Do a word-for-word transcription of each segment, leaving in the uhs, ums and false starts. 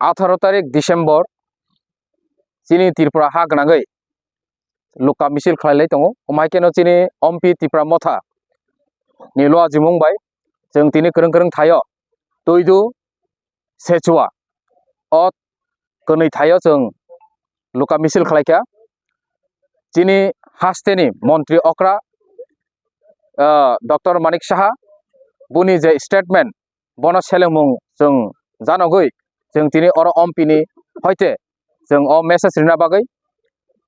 atharo tarik December chini Tripura ha gwnangwi luka misil khlai lai tongo. Omo hai kheno chini Ompi Tipra Motha ni luajimung bai chwng tini kwrwng kwrwng thaio Tuidu Sechua o kwnwi thaio chwng luka misil khlai kha. Chini hasteni montri okra, ah, Doctor Manik Saha boni je statement, bono selengmung chwng janogwi chwng tini oro Ompi ni hoite chwng o message rina bagwi,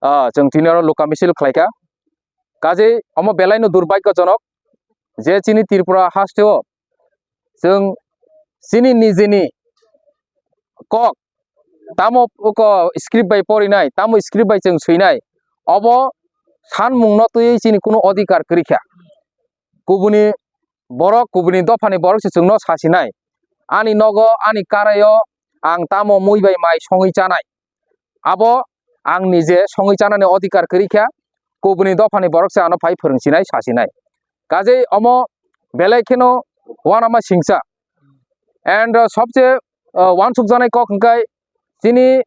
ah, chwng tini oro luka misil khlai kha. Kaje omo belai no durbhagyojonok je chini Tripura haste o chwng chini nijini kok tamo oko script bai porinai, tamo script bai chwng swinai, obo sanmung no twiwi chini kunu odhikar kwrwi kha. Kubuni borok, kubuni dophani borok se chwngno sasinai. Ani nogo, ani karaio ang tamo mui bai mai songwi chanai. Abo ang nije songwi chanani odhikar kwrwi kha, kubuni dophani borok se ano phai phwrwng sinai, sa sinai. Kaje omo belai kheno uanama singcha. And, uh, sobse, uh, uansukjaknai kok hwnkhe chini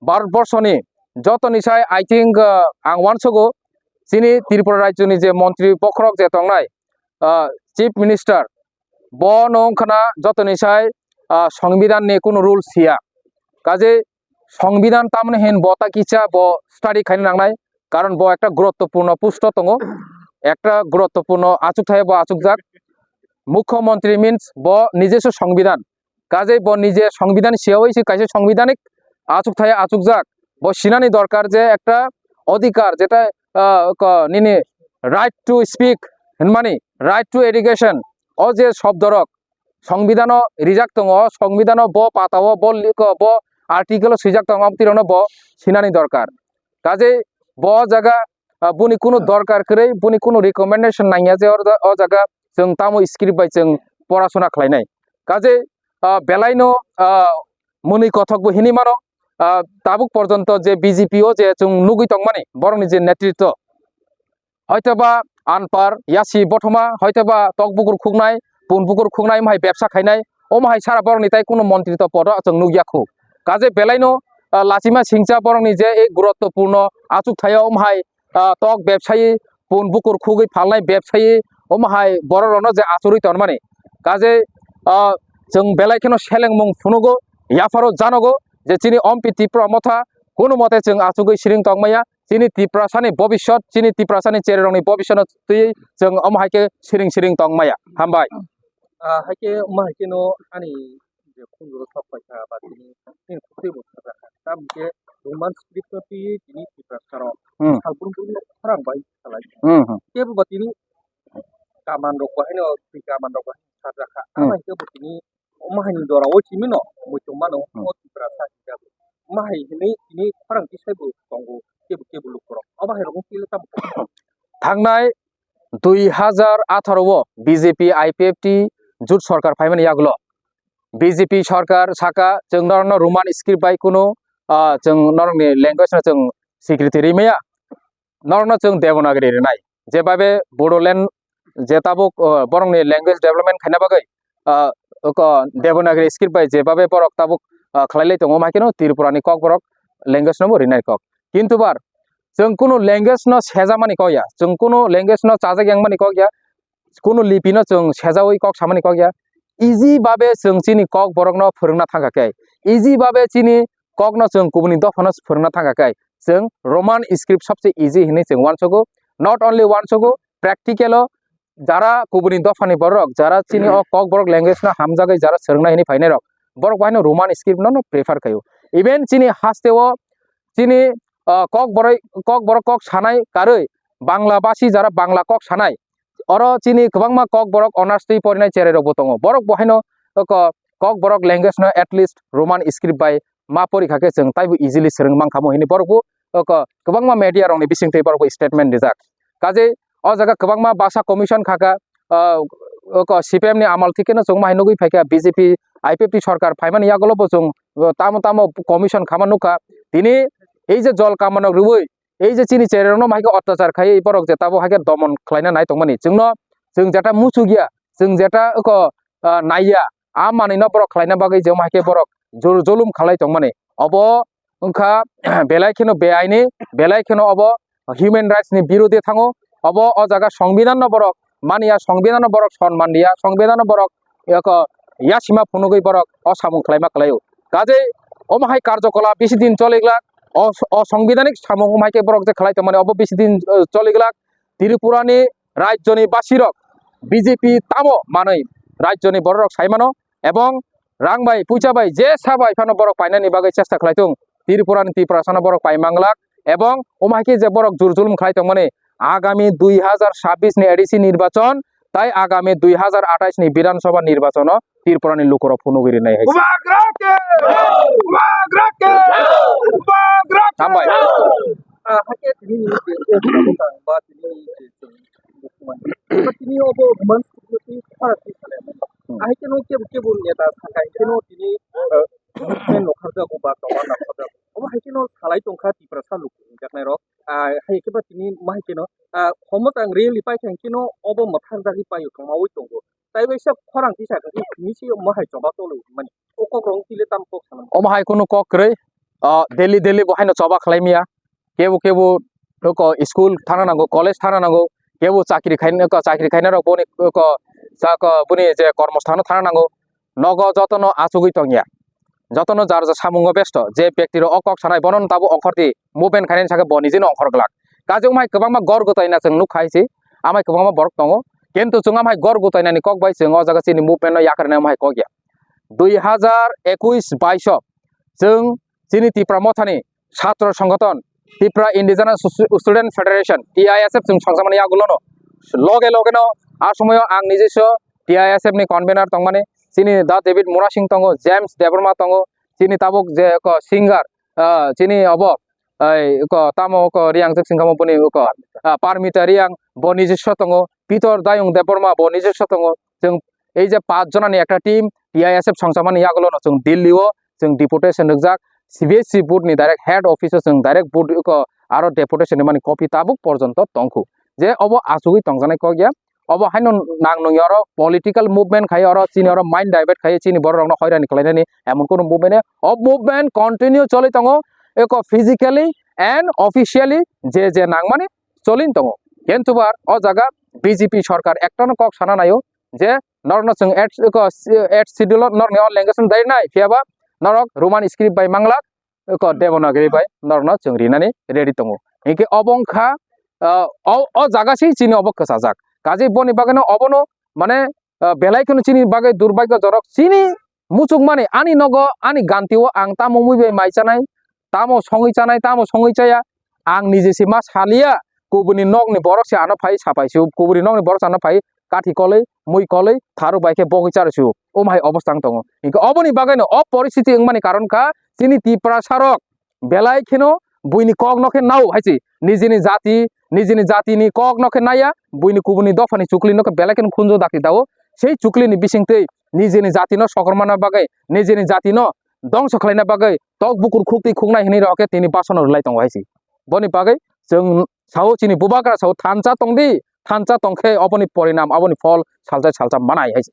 Bharat borsoni jotoni sai, I think, uh, ang uansugo chini Tripura rajyoni je montri bokhorok je tongnai, uh, Chief Minister, bono wngkhana jotoni sai, ah, Songbidan ni kunu rules siya. Kaje Songbidan tamni hin bo ta kisa bo study khaina nangnai, karon bo ekta guruttopurno post o tongo, ekta guruttopurno achukthai bo achukjak. Mukhyamantri means bo nijeso Songbidan. Kaje bo nije Songbidan siyawi se kaisa songbidanik achukthai achukjak. Bo sinani dorkar je ekta odhikar jeta, ah, ko nini right to speak hinmani, right to education, o je shobdorok Songbidan o rijak tongo, o Songbidan o bo pata o, bo li-, ko, bo article o swijak tongo, amtwi rokno bo sinani dorkar. Kaje bo o jaga, ah, boni kunu dorkar kwrwi, boni kunu recommendation nangya je o, o jaga chwng tamo script bai chwng porasona khlainai. Kaje, ah, belai no, ah, mwnwi kothok bo hinwi mano, ah, tabuk porjonto je B J P o je chwng nugwi tongmani, borokni je netritwo, hoitoba anpar, yasi bothoma, hoitoba tok bukur khuknai, pun bukur khuknai, omo hai bebsa khainai, omo hai sara borokni tai kunu montri to podo chwng nukya khu. Kaje belai no, ah, lachima singcha borokni je ei guruttopurno achuk thaio, omo hai, ah, tok bebsayi, pun bukur khugwi phalnai bebsayi, omo hai borok rokno je achugwi tonmani. Kaje, ah, chwng belai kheno selengmung phunugo, yapharo janogo je chini Ompi Tipra Motha kunu mote chwng achugwi siring tongmaya. Chini Tiprasani bobisot, chini Tiprasani chererokni bobisotno twiwi chwng omo hai khe siring siring tongmaya. Hambai. Ah, hai khe omo hai kheno ani je khunjuro sok paikha ba tini, tini khutui bo sajak kha. Tamo khe Roman script no twiwi tini Tiprasarok Hmm. sal brum brum no khorang bai salai. Hmm, hmm. Kebo ba tini kaman rok bo haino twi kaman rok bo haino sajak kha. Hmm. Abo hai khe bo tini omo hai ni jora o simi no muitu mano Hmm. o Tiprasa hinjago. Omo hai hinwi tini khorang tisai bo tongo kebo kebo lukurok. Abo hai rok wng tile tamo kha. Thangnai dui hazar atharo o B J P I P F T jut sorkar phaimani yagulo B J P sorkar saka chwng norokno Roman script bai kunu, ah, chwng norokni language no chwng swikriti rimaya, norokno chwng Devanagari rinai. Jebabe Bodoland je tabuk, ah, borokni language development khaina bagwi, ah, oko Devanagari script bai jebabe borok tabuk, ah, khlai lai tongo, omo hai kheno Tripura ni Kokborok language no bo rinai kok. Kintu bar chwng kunu language no sejamani kok ya, chwng kunu language no chajak yangmani kok ya, kunu lipi no chwng sejawi kok samani kok ya. Easy babe chwng chini Kokborok no phwrwngna thangkha khe, easy babe chini kok no chwng kubuni dopha no phwrwngna thangkha khe, chwng Roman script sobse easy hinwi chwng uansugo. Not only uansugo, practical o jara kubuni dophani borok, jara chini o Kokborok language no hamjagwi jara swrwngnai hinwi phainai rok, borok bo haino Roman script no, no prefer khaio. Even chini haste o chini, ah, Kokborok, Kokborok kok sanai karwi Bangla basi jara Bangla kok sanai, oro chini kwbangma Kokborok honours twi porinai cherai rok bo tongo. Borok bo haino oko Kokborok language no at least Roman script bai ma porikha khe chwng taibo easily swrwng mankha mo hinwi borok bo oko kwbangma media rokni bisingtwi borok bo statement rijak. Kaje o jaga kwbangma basa commission khaka, ah, oko C P M ni amal thikeno chwng ma hai nugwi phaikha B J P I P F T sorkar phaimani yagulo bo chwng, ah, tamo tamo commission khama nukha. Tini ei je jol kamanok rwui ei je chini cherai rokno ma hai khe otyachar khaiwi borok je tabuk hai khe domon khlaina nai tongmani. Chwngno chwng jeta muchukya, chwng jeta oko, ah, naiya, a manwino borok khlaina bagwi je ma hai khe borok jul-, julum khalai tongmani. Obo wngkha belai kheno beaini, belai kheno obo human rights ni birode thango. Obo o jaga songbidan no borok mania, songbidan no borok sonman dia, songbidan no borok eko yasima phunugwi borok o samung khlaima khlaio. Kajei omo hai karjokolap bisi din choliglak, o, o songbidanik samung omo hai khe borok je khlai tongmani obo bisi din, eh, choliglak. Tripura ni rajyo ni basirok B J P tamo manwi rajyo ni bororok sai mano, ebong rang bai, puisa bai, jesa bai phano borok painani bagwi chesta khlai thung. Tripura ni Tiprasa no borok pai manglak, ebong omo hai khe je borok jur julum khlai tongmani, agami dui hazar chabbish ni A D C nirbachon tai agami dui hazar athais ni Bidhan Sabha nirbachon o Tripura ni lukurok phunugwi rinai hai se. Bubagra ke! Bubagra ke! Bubagra ke! Hambai. Ah, hakhe tini ni je, eh, tini ni je, eh, tini obo man security para ti sale. Hmm. Ahai khe no kebo kebo neta saka, ahai khe no tini, eh, movement no kharjago ba tongma no kharjago. Obo hai khe no salai tongkha Tiprasa luku hwnjaknai rok. Ah, hai khe ba tini ma hai khe no, ah, khomotang rally pai khe hai khe no obo mwthang jagwi paio tongma oi tongo. Tai bai se khorang tisa khe tini se omo hai choba tolo mani. O kok rong tile tam kok sanam. Omo hai kunu kok kwrwi, ah, daily daily bo haino choba khlai maya. Kebo kebo oko school thana nango, college thana nango, kebo chakri khai, oko chakri khaina rok boni oko sa-, oko boni je kormosthano thana nango, nogo jotono achugwi tongya, jotono jar jar samungo besto, je bekti rok o kok sanai bono tabuk ongkhorti movement khainani sakhe bo nijeno ongkhor glak. Kajwk mai kwbangma gor gwtai na chwng nuk khai se, amai kwbangma borok tongo, kintu chwng amai gor gwtai nani kok bai chwng o jaga chini movement no yakarnai amai kok ya. Dui hazar ekuis bais o chwng chini Tipra Mothani Chhatro Songgothon, Tipra Indigenous Stu-, Student Federation, T I S F chwng songjakmani yagulono. Loge loge no a somoyo ang nijiswa T I S F ni convener tongmani, chini Da David Murasing tongo, James Debbarma tongo, chini tabuk je eko singer, ah, chini obo, ai, eko tamo eko Riang jek singkamo boni eko, ah, Parmita Riang, bo nijiswa tongo, Pitor Dayung Debbarma, bo nijiswa tongo. Chwng ei je paanch jonani ekta team T I S F songjakmani yagulono chwng Delhi o chwng deputation rwkjak, C B S E board ni direct head office o chwng direct board eko aro deputation rwmani copy tabuk porjonto tongkhu. Je obo achugwi tongjaknai kok ya, obo haino nang nung ya oro political movement khai oro chini oro mind divert khai chini borok rokno hoirani khlainani emon kunu movement ya. O movement continue choli tongo eko physically and officially je je nangmani cholin tongo. Kintu bar o jaga B J P sorkar ekta no kok sana naio je norokno chwng eight, eko, eight schedule o norokni o language no dai nai, phiya ba norok Roman script bai manglak, eko Devanagari bai norokno chwng rinani ready tongo. Hinkhe obo wngkha, ah, o, o jaga se chini obo kwchajak. Kajei boni bagwino obono mane, ah, belai kheno chini bagwi durbagyojonok, chini muchukmani ani nogo ani ganti o ang tamo mui bai mai chanai, tamo songwi chanai, tamo songwi chaya, ang nije se ma saliya, kubuni nokni borok se ano phai sapai su, kubuni nokni borok se ano phai kathi kolwi, mui kolwi, tharuk bai khe bogwi charo su, omo hai obostha wng tongo. Hinkhe oboni bagwino o poristiti wngmani karon kha chini Tiprasa rok belai kheno buini kok no khe nao hai se, nijini jati, nijini jatini kok no khe naya, buini kubuni dophani chukli no khe belai kheno khunju dakti dao, sei chukli ni bisingtwi nijini jati no sokromana bagwi, nijini jati no dongso khlaina bagwi tok bukur khukti khuknai hinwi rok khe tini basono rwlai tongo hai se. Boni bagwi chwng sao chini bubagra sao thansa tongdi, thansa tongkhe oboni porinam, aboni phol salsa salsa manai hai se.